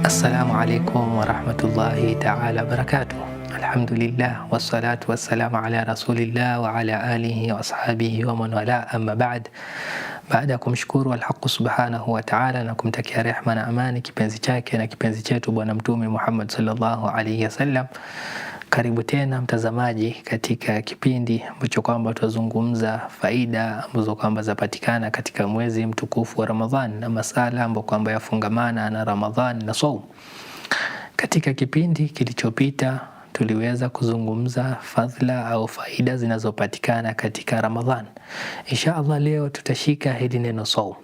Assalamu alaikum warahmatullahi taala wabarakatuh. Alhamdulillah wassalatu wassalamu ala rasulillah wa ala alihi wa ashabihi wa man wala, amma ba'd. Baada ya kumshukuru Alhaqu subhanahu wa taala na kumtakia rehma na amani kipenzi chake na kipenzi chetu Bwana Mtume Muhammad sallallahu alaihi wasallam, karibu tena mtazamaji katika kipindi ambacho kwamba tutazungumza faida ambazo kwamba zapatikana katika mwezi mtukufu wa Ramadhan na masala ambayo kwamba yafungamana na Ramadhan na saum. Katika kipindi kilichopita tuliweza kuzungumza fadhila au faida zinazopatikana katika Ramadhan. Insha Allah leo tutashika hili neno saum.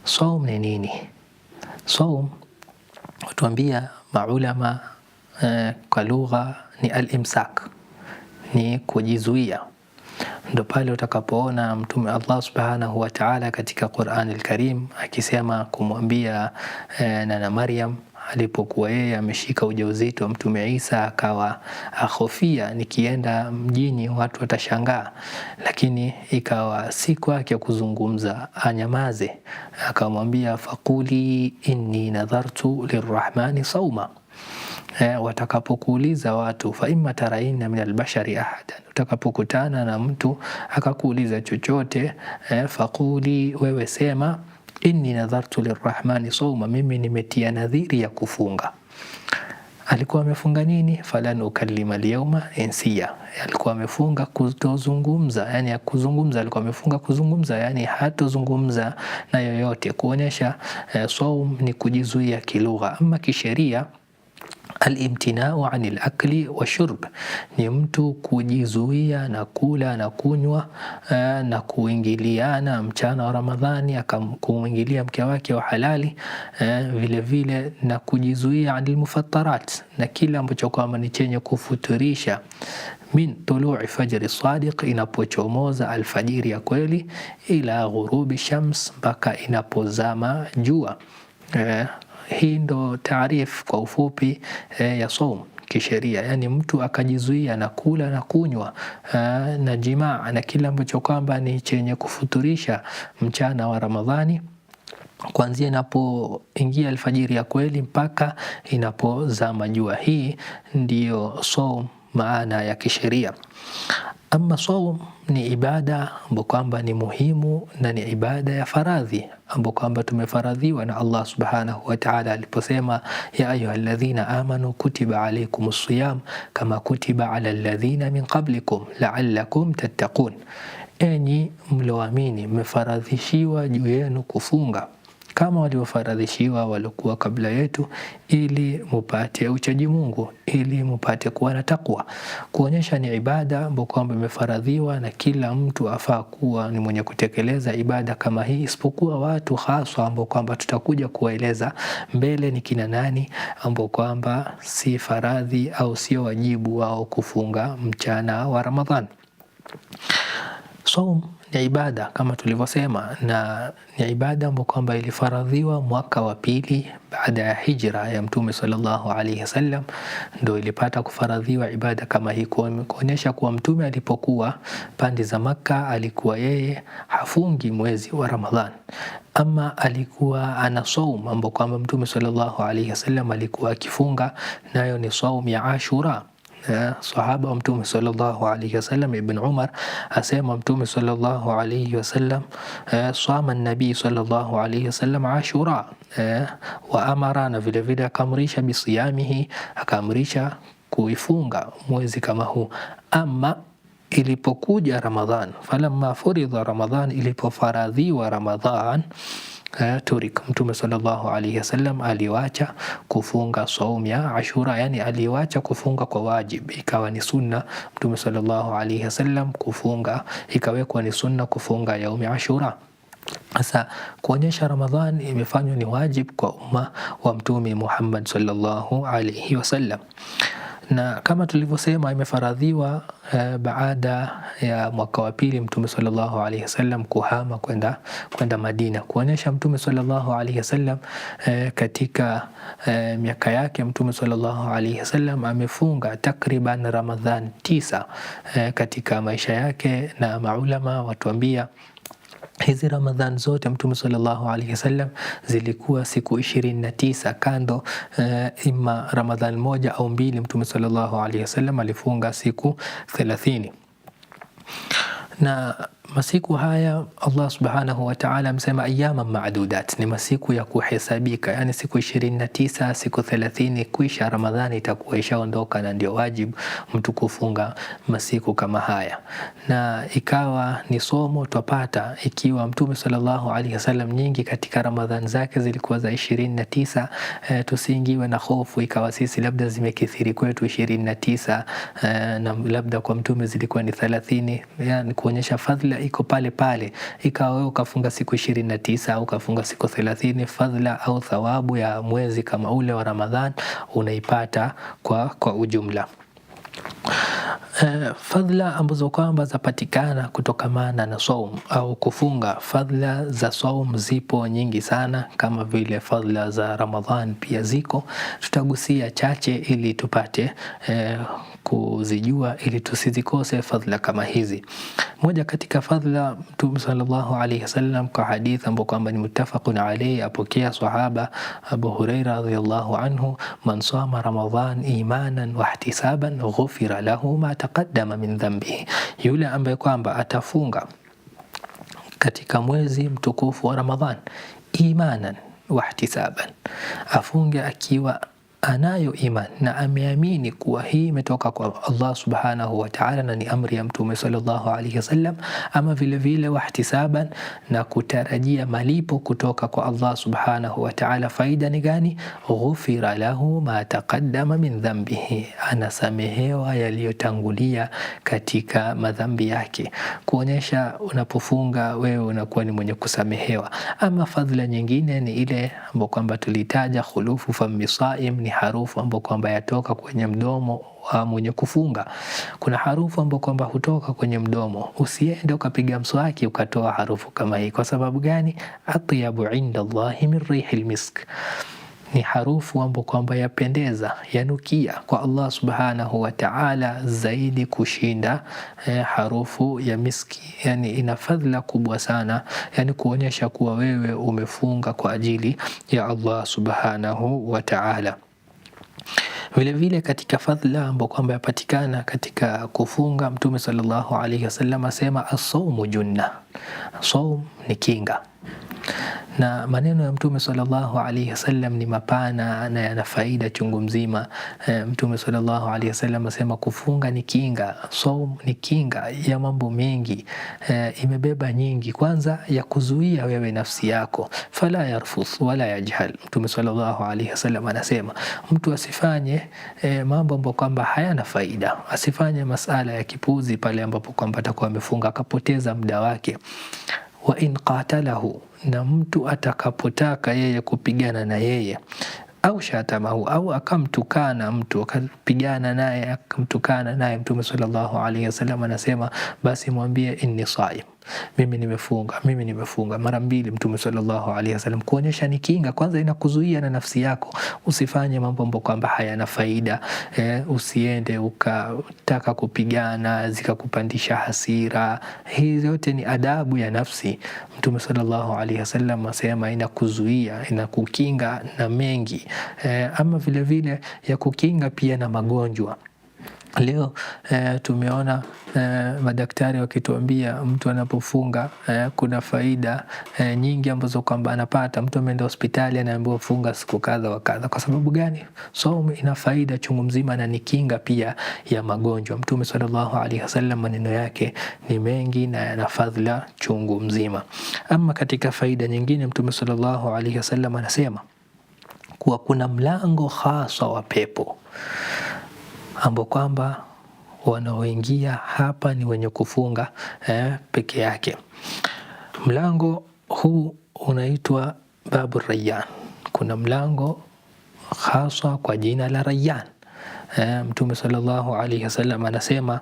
Saum ni nini? Saum hutuambia maulama kwa lugha ni al-imsak, ni kujizuia. Ndo pale utakapoona Mtume Allah subhanahu wa ta'ala katika Qur'an al-Karim akisema kumwambia Nana Maryam alipokuwa yeye ameshika ujauzito wa Mtume Isa, akawa ahofia nikienda mjini watu watashangaa, lakini ikawa si kwake kuzungumza, anyamaze. Akamwambia faquli inni nadhartu lirrahmani sauma. Watakapokuuliza watu, fa imma taraina min albashari ahadan, utakapokutana na mtu akakuuliza chochote, faquli, wewe sema inni nadhartu lirrahmani sauma, mimi nimetia nadhiri ya kufunga. Alikuwa amefunga nini? Falan ukallima alyawma insiya, alikuwa amefunga kutozungumza, yani kuzungumza, alikuwa amefunga kuzungumza, yani hatozungumza na yoyote, kuonyesha saum ni kujizuia kilugha. Ama kisheria alimtinau ani lakli washurb ni mtu kujizuia na kula na kunywa na kuingiliana mchana wa Ramadhani, akamwingilia mke wake wa halali, vile vile na kujizuia anil mufattarat, na kila ambacho kwamba ni chenye kufuturisha, min tului fajri sadiq, inapochomoza alfajiri ya kweli, ila ghurubi shams, mpaka inapozama jua. Hii ndo taarifu kwa ufupi ya saum kisheria, yani mtu akajizuia na kula na kunywa na jimaa na kila ambacho kwamba ni chenye kufuturisha mchana wa Ramadhani kuanzia inapoingia alfajiri ya kweli mpaka inapozama jua. Hii ndiyo saum maana ya kisheria. Ama saum ni ibada ambayo kwamba ni muhimu na ni ibada ya faradhi ambayo kwamba tumefaradhiwa na Allah subhanahu wa ta'ala aliposema, ya ayuha alladhina amanu kutiba alaykumus siyam kama kutiba ala alladhina min qablikum la'allakum tattaqun, enyi mloamini mmefaradhishiwa juu yenu kufunga kama waliofaradhishiwa waliokuwa kabla yetu, ili mupate uchaji Mungu, ili mupate kuwa na takwa. Kuonyesha ni ibada ambayo kwamba imefaradhiwa na kila mtu afaa kuwa ni mwenye kutekeleza ibada kama hii, isipokuwa watu haswa ambao kwamba tutakuja kuwaeleza mbele ni kina nani ambao kwamba si faradhi au sio wajibu wao kufunga mchana wa Ramadhan. Saum ni ibada kama tulivyosema, na ni ibada ambayo kwamba ilifaradhiwa mwaka wa pili baada ya hijra ya Mtume sallallahu alaihi wasallam, ndo ilipata kufaradhiwa ibada kama hii, kuonyesha kuwa Mtume alipokuwa pande za Makka alikuwa yeye hafungi mwezi wa Ramadhan, ama alikuwa ana saum ambapo kwamba Mtume sallallahu alaihi wasallam alikuwa akifunga, nayo ni saum ya Ashura. Sahaba wa Mtume sallallahu alayhi wasallam Ibn Umar asema Mtume sallallahu alayhi wasallam sama nabii sallallahu alayhi wasallam Ashura wa amara, na vile vile akaamrisha bisiyamihi, akaamrisha kuifunga mwezi kama huu. Ama ilipokuja Ramadhan, falamma furidha Ramadhan, ilipofaradhiwa Ramadhan turik, Mtume sallallahu alayhi wasallam aliwacha kufunga saum ya Ashura, yani aliwacha kufunga kwa wajib, ikawa ni sunna Mtume sallallahu alayhi wasallam kufunga, ikawekwa ni sunna kufunga yaumi Ashura. Sasa kuonyesha Ramadhan imefanywa ni wajib kwa umma wa Mtume Muhammad sallallahu alayhi wasallam, na kama tulivyosema imefaradhiwa baada ya mwaka wa pili Mtume sallallahu alaihi wasallam kuhama kwenda Madina, kuonyesha Mtume sallallahu alaihi wasallam katika miaka yake Mtume sallallahu alaihi wasallam amefunga takriban Ramadhan 9 katika maisha yake, na maulama watuambia Hizi Ramadhan zote Mtume sallallahu alaihi wasallam zilikuwa siku 29 kando, ima Ramadhan moja au mbili, Mtume sallallahu alaihi wasallam alifunga siku 30. Na masiku haya Allah subhanahu wa ta'ala amesema ayama maadudat, ni masiku ya kuhesabika, yani siku 29, siku 30 kwisha Ramadhani itakuwa ishaondoka, na ndio wajibu mtu kufunga masiku kama haya. Na ikawa ni somo twapata ikiwa Mtume sallallahu alaihi wasallam nyingi katika Ramadhani zake zilikuwa za 29, tusiingiwe na hofu ikawa sisi labda zimekithiri kwetu 29, na labda kwa Mtume zilikuwa ni 30, yani kuonyesha fadhila iko pale pale. Ikawa wewe ukafunga siku 29 au ukafunga siku 30, fadhila au thawabu ya mwezi kama ule wa Ramadhan unaipata kwa ujumla. Fadhila ambazo kwamba zapatikana kutokamana na saum au kufunga. Fadhila za saum zipo nyingi sana, kama vile fadhila za Ramadhan pia ziko. Tutagusia chache ili tupate kuzijua ili tusizikose fadhila kama hizi. Moja katika fadhila, Mtume sallallahu alayhi wasallam kwa hadithi ambayo kwamba ni muttafaqun alayhi, apokea sahaba Abu Huraira radhiyallahu anhu, man sama Ramadhan imanan wa ihtisaban ghufira lahu ma taqaddama min dhanbihi, yule ambaye kwamba atafunga katika mwezi mtukufu wa Ramadhan imanan wa ihtisaban, afunge akiwa anayo iman na ameamini kuwa hii imetoka kwa Allah subhanahu wa ta'ala na ni amri ya Mtume sallallahu alayhi wasallam, ama vile vile wahtisaban, na kutarajia malipo kutoka kwa Allah subhanahu wa ta'ala. Faida ni gani? Ghufira lahu ma taqaddama min dhanbihi, anasamehewa yaliyotangulia katika madhambi yake, kuonyesha unapofunga wewe unakuwa ni mwenye kusamehewa. Ama fadhila nyingine ni ile ambayo kwamba tulitaja, khulufu fami saim, ni harufu ambayo kwamba yatoka kwenye mdomo wa mwenye kufunga. Kuna harufu ambayo kwamba hutoka kwenye mdomo, usiende ukapiga mswaki ukatoa harufu kama hii. Kwa sababu gani? Atyabu inda Allahi min rihil misk, ni harufu ambayo kwamba yapendeza, yanukia kwa Allah subhanahu wa ta'ala zaidi kushinda harufu ya miski. Yani ina fadhila kubwa sana, yani kuonyesha kuwa wewe umefunga kwa ajili ya Allah subhanahu wa ta'ala. Vile vile katika fadhila ambayo kwamba yapatikana katika kufunga, Mtume sallallahu alaihi wasallam asema as-sawmu junna, saum ni kinga. Na maneno ya Mtume sallallahu alaihi wasallam ni mapana na yana faida chungu mzima. Mtume sallallahu alaihi wasallam asema kufunga ni kinga, saum ni kinga ya mambo mengi. Imebeba nyingi. Kwanza ya kuzuia wewe nafsi yako, fala yarfuth wala yajhal. Mtume sallallahu alaihi wasallam anasema mtu asifanye mambo ambayo kwamba hayana faida, asifanye masala ya kipuzi pale ambapo kwamba atakuwa amefunga akapoteza muda wake. Wa in qatalahu, na mtu atakapotaka yeye kupigana na yeye, au shatamahu, au akamtukana mtu akapigana naye akamtukana naye, Mtume sallallahu alaihi wasallam anasema basi mwambie inni saim, mimi nimefunga, mimi nimefunga. Mara mbili Mtume sallallahu alaihi wasallam, kuonyesha ni kinga. Kwanza inakuzuia na nafsi yako usifanye mambo ambayo kwamba hayana faida. Usiende ukataka kupigana zikakupandisha hasira. Hii yote ni adabu ya nafsi. Mtume sallallahu alaihi wasallam asema inakuzuia, inakukinga na mengi. Ama vile vile ya kukinga pia na magonjwa. Leo tumeona madaktari wakituambia mtu anapofunga kuna faida nyingi ambazo kwamba anapata. Mtu ameenda hospitali anaambiwa funga siku kadha wa kadha. Kwa sababu gani? Saumu ina faida chungu mzima na ni kinga pia ya magonjwa. Mtume sallallahu alaihi wasallam maneno yake ni mengi na yana fadhila chungu mzima. Ama katika faida nyingine, Mtume sallallahu alaihi wasallam anasema kuwa kuna mlango hasa wa pepo ambao kwamba wanaoingia hapa ni wenye kufunga peke yake. Mlango huu unaitwa Babu Rayyan. Kuna mlango haswa kwa jina la Rayyan. Mtume sallallahu alaihi wasallam anasema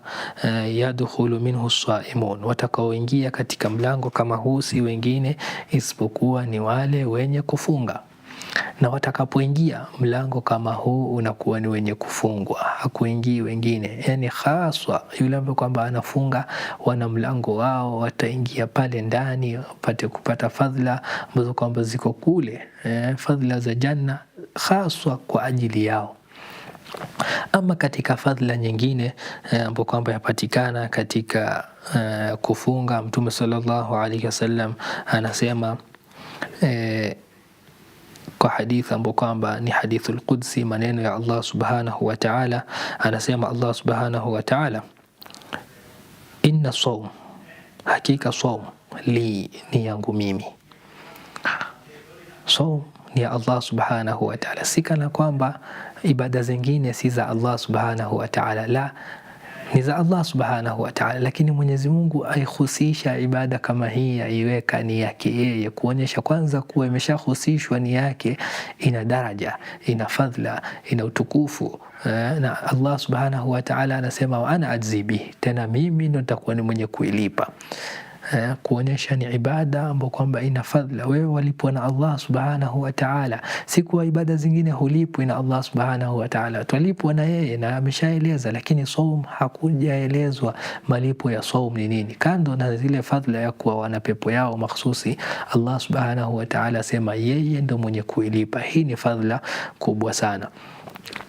yadkhulu minhu saimun, watakaoingia katika mlango kama huu si wengine isipokuwa ni wale wenye kufunga. Na watakapoingia mlango kama huu unakuwa ni wenye kufungwa, hakuingii wengine. Yani haswa yule ambaye kwamba anafunga, wana mlango wao, wataingia pale ndani wapate kupata fadhila ambazo kwamba ziko kule, fadhila za janna haswa kwa ajili yao. Ama katika fadhila nyingine ambayo kwamba yapatikana katika kufunga, Mtume sallallahu alaihi wasallam anasema kwa hadithi ambayo kwamba ni hadithul qudsi, maneno ya Allah subhanahu wa ta'ala, anasema Allah subhanahu wa ta'ala, inna sawm, hakika sawm li, ni yangu mimi. Sawm ni ya Allah subhanahu wa ta'ala, si kana kwamba ibada zingine si za Allah subhanahu wa ta'ala, la, ni za Allah subhanahu wa ta'ala, lakini Mwenyezi Mungu aihusisha ibada kama hii, aiweka ni yake yeye, kuonyesha kwanza kuwa imeshahusishwa ni yake, ina daraja, ina fadhila, ina utukufu. Na Allah subhanahu wa ta'ala anasema wa ana ajzi bihi, tena mimi ndo nitakuwa ni mwenye kuilipa. Kuonyesha ni ibada ambayo kwamba ina fadhila, wewe walipwa na Allah subhanahu wa ta'ala, si kuwa ibada zingine hulipwi na Allah subhanahu wa ta'ala, twalipwa na yeye na ameshaeleza. Lakini saum hakujaelezwa malipo ya saum ni nini, kando na zile fadhila ya kuwa wana pepo yao makhsusi. Allah subhanahu wa ta'ala asema yeye ndo mwenye kuilipa. Hii ni fadhila kubwa sana.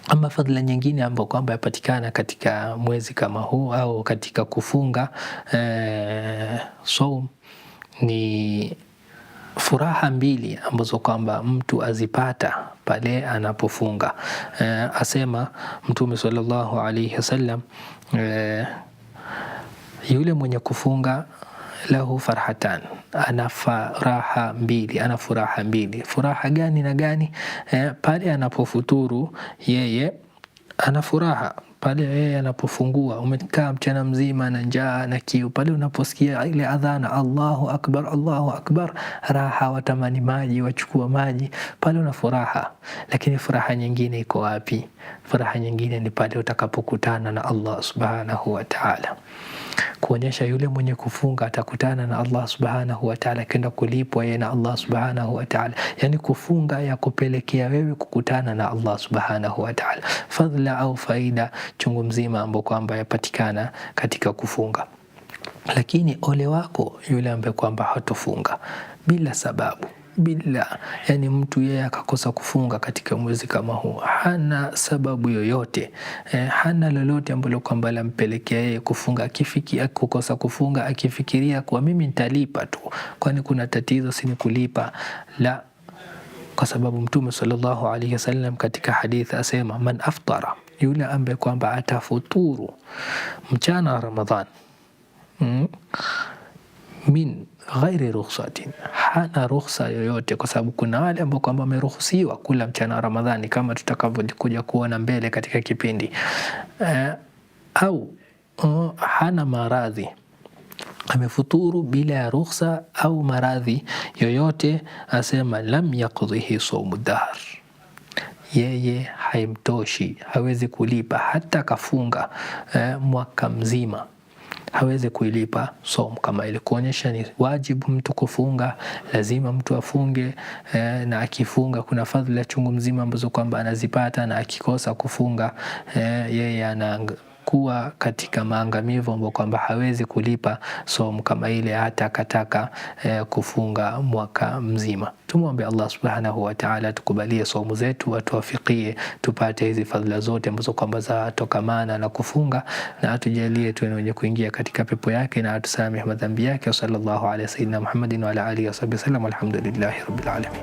Ama fadhila nyingine ambayo kwamba yapatikana katika mwezi kama huu au katika kufunga saum ni furaha mbili ambazo kwamba mtu azipata pale anapofunga. Asema Mtume sallallahu alaihi wasallam, yule mwenye kufunga lahu farhatan, ana furaha mbili, ana furaha mbili. Furaha gani na gani? Pale anapofuturu yeye ana furaha, pale yeye anapofungua. Umekaa mchana mzima na njaa na kiu, pale unaposikia ile adhana Allahu akbar, Allahu akbar, raha, watamani maji, wachukua maji, pale una furaha. Lakini furaha nyingine iko wapi? Furaha nyingine ni pale utakapokutana na Allah subhanahu wa ta'ala, kuonyesha yule mwenye kufunga atakutana na Allah subhanahu wa ta'ala, kenda kulipwa yeye na Allah subhanahu wa ta'ala. Yani kufunga ya kupelekea wewe kukutana na Allah subhanahu wa ta'ala, fadhila au faida chungu mzima ambao kwamba yapatikana katika kufunga. Lakini ole wako yule ambaye kwamba hatofunga bila sababu, bila yani, mtu yeye akakosa kufunga katika mwezi kama huu, hana sababu yoyote, hana lolote ambalo kwamba lampelekea yeye kufunga, akifikia kukosa kufunga akifikiria kuwa mimi nitalipa tu, kwani kuna tatizo si ni kulipa? La, kwa sababu Mtume sallallahu alaihi wasallam katika hadithi asema, man aftara, yule ambaye kwamba atafuturu mchana wa Ramadhan min ghairi rukhsatin, hana rukhsa yoyote, kwa sababu kuna wale ambao kwamba wameruhusiwa kula mchana wa Ramadhani kama tutakavyokuja kuona mbele katika kipindi, au hana maradhi, amefuturu bila ya rukhsa au maradhi yoyote, asema lam yaqdhihi saumu dahr, yeye haimtoshi, hawezi kulipa hata kafunga mwaka mzima hawezi kuilipa saumu kama ile. Kuonyesha ni wajibu mtu kufunga, lazima mtu afunge, na akifunga kuna fadhila chungu mzima ambazo kwamba anazipata, na akikosa kufunga yeye anakuwa katika maangamivu ambayo kwamba hawezi kulipa saumu kama ile hata akataka kufunga mwaka mzima. Tumwombe Allah subhanahu wa ta'ala atukubalie saumu zetu, atuwafikie tupate hizi fadhila zote ambazo kwamba zatokamana na kufunga, na atujalie tuwe wenye kuingia katika pepo yake, na atusamehe madhambi yake. Sallallahu ala sayyidina Muhammadin wa ala alihi wasahbihi wasallam, walhamdulillahi rabbil alamin.